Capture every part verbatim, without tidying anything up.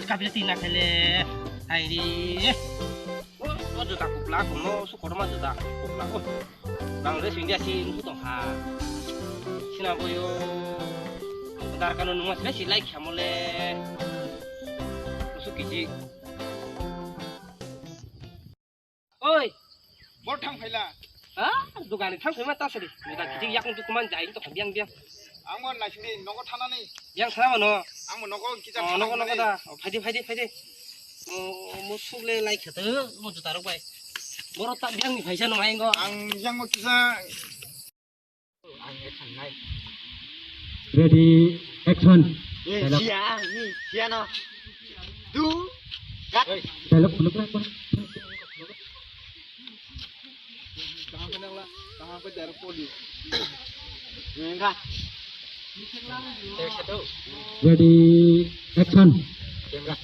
Kabila tina khele. Hai ri. O, o juta kupla, kono su kotorma juta kupla. O, bang re sing dia si nungku tong ha. Sina boyo. Dar kanu nungma sila silai khamole. Su kiji. Oi. Bor thang phaila. Ha? Dugani thang phaima ta sari. Muda kijing yak tu kuman jai to biang biang. Ang mo naising di nogo thanani. Biang thana mano. Ang mo nogo kisa Oh, nogo nogo da. Oh, phaidi phaidi phaidi. Mo mo sukle lai khata mo juta rok bai. Boro ta biang ni phaisa no aingo. Ang yang mo kisa. Ready, action. Dialogue. Sia, ni, sia no. Du, kat. Dialogue, dialogue, dialogue. Kaham ke nang la, kaham ke darah poli. Enggak. Ready, action. Camera.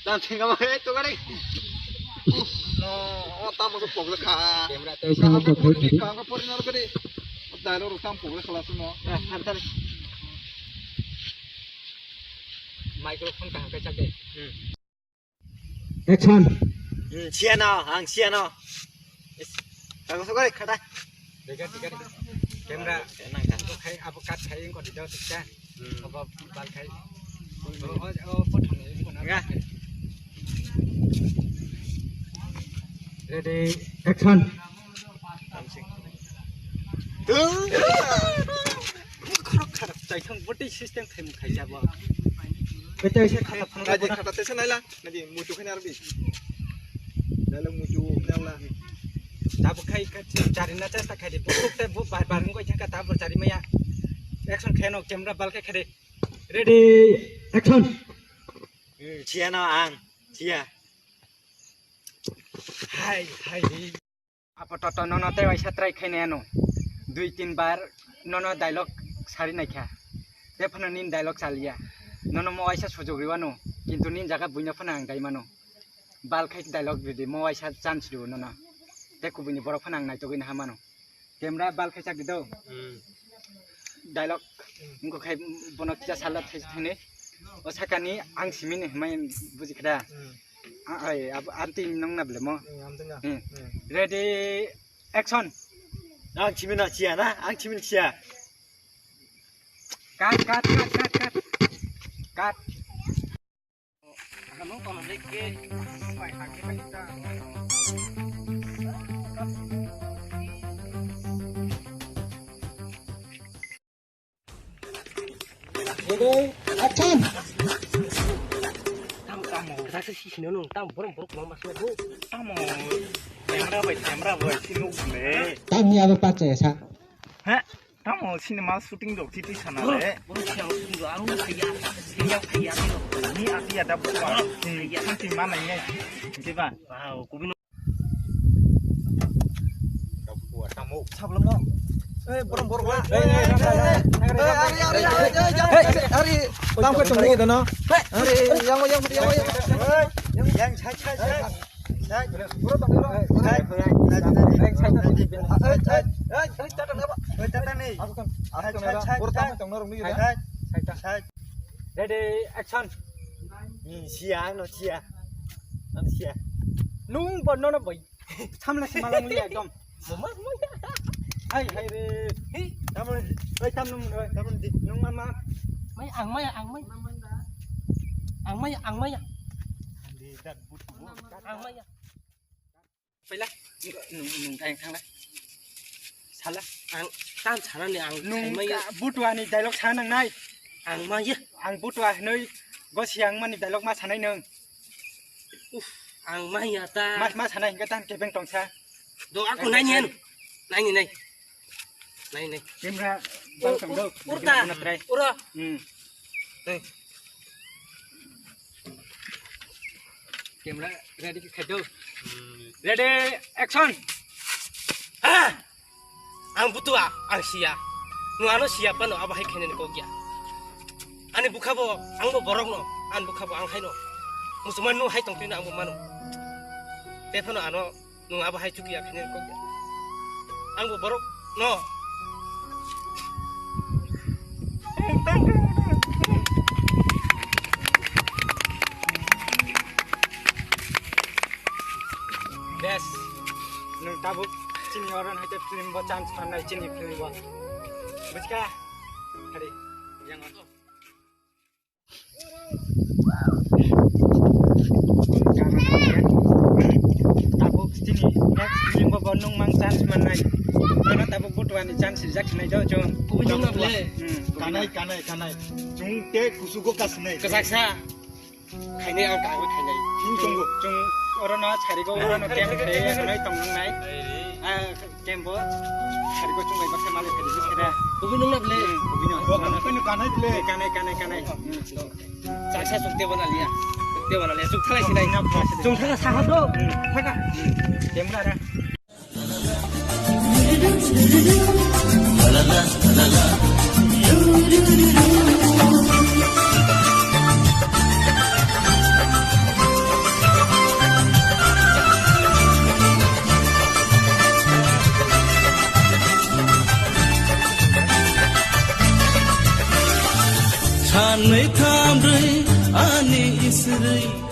Tam thengkama he to gari. No, o tamo so pogla kha. Camera to. Tamo so pogla kha. Kha pori nor gari. Dalo ro tam pogla khala suno. Microphone kaham ke chak de. Action. Hmm, siya no, ang siya no. Tago so gari khata. Dega dega. Camera nang ta. Khai abo kat khai ko di jauh siksa. Abo bal khai. Oh, oh, oh, potong ini ko na. Ready, action. Khorok kharap chaithang botei system khaimung khaijabo. Bete se khata phano. Naji khata tesa naila, naji muchu khani arbi. Naila muchu naila. Tabu khai kha chari na chesta khai de. Buk te bu bar bar ngoi thangka tabu chari maya. Action khaino camera bal khai khade. Ready, action. Hmm, siya no ang, siya. Hai, hai. Apo toto nono tei waisa try khainai ano. Dui tin bar nono dialogue sari naikha. Te phano nin dialogue chaliya. Nono mo waisa sujog riwano. Kintu nin jaga buino phano ang dai mano. Bal khai dialogue ridi mo waisa chance riwo nono. Te kubuni borok phano ang naitogwi naha mano. Camera bal khai chak di do. Hmm. Dialogue. Wngkha khai bono kisa sala thai thani. O sakani ang simini hwnmai buji khada. Hmm. A-, ai, ab-, amtwi nung na blemo. Hmm, amtwi na. Hmm. Hmm. Ready, action. Ang simina siya na, ang simina siya. Cut, cut, cut, cut, cut. Cut. Ready, action! Tamo, tamo, rasa sisino nung, tamo, borok, borok, mama, sino, bu. Tamo, camera bai, camera bai, sino, ne. Tamo, abo pacha ya, sa. Ha? Tamo cinema shooting rok titi sana le. Borok siya shooting rok, ang kaya, kaya, kaya, kaya. Ni api ada buka. Borok kaya. Shooting mana ini? Diba? Wow, kubino. Tamo. Sablam no. Eh, borok, borok, borok. Eh, eh, eh, eh, eh, ari, ari, ari, ari, ari, ari. Tamo ke tunggu itu no. Ari, yang, yang, yang, yang. Yang, yang, yang. Ready, action. Ni siya, no siya. Ang siya. Nung bo nono bai. Samla sima lang liya ekdom. Hai, hai re. Tamon, oi, tamon, oi, tamon di. Nung mama. Mai, ang mai, ang mai. Ang mai, ang mai. Ang mai. Paila, nung, nung, nung, kaya thangla. Sala. Ang, tam sana ni ang. Nung, ang mai. Butua ni dialogue sana nang nai. Ang mai. Ang butua noi, gosi ang mani dialogue ma sanai nung. Uf, ang mai ya ta. Mas, mas sanai, hingke tan kebeng tongsa. Do, aku nai nyen. Nai, nai. Nai, nai. Camera, bang tong do. Urta. Ura. Hmm. Hey. Camera ready khe do. Ready, action. Ah! Ang butua, ang siya. Nung ano siya pano abo hai khainani kok ya. Ani bukha bo, ang bo borok no, ang bukha bo ang hai no. Musuman nung hai tong twi no ang bo mano. Te phano ano Nung abo hai chuki ya khainani kok ya. Ang bo borok no. Oro hai te film bo chance mannai chini film bo. Bujkha? Hari, yang. Tabuk chini next film bo bo nung mang chance mannai. Oro tabuk butuani chance rijak khnai jo chung. Kubui nung na ble? Hmm. Kanai, kanai, kanai. Chung te kusugo kasnai. Kasaksa. Khainai ang kagwi khainai. Chwng tongo. Chwng orono sarigo, orono camp khe, orono tong nang nai. Ah, camp bo sarigo chwng bai baksa malik khaidi bisera. Kubui nung na ble? Hmm, kubui nung. Kubui nung kanai ble. Kanai, kanai, kanai. Hmm. Chaksa chwng tebo na liya. Tebo na liya. Chwng thalai sinai. Chwng thaka saha bro. Hmm. Thaka. Hmm. Camera ra. Sanwi thamrwi ani isrwi.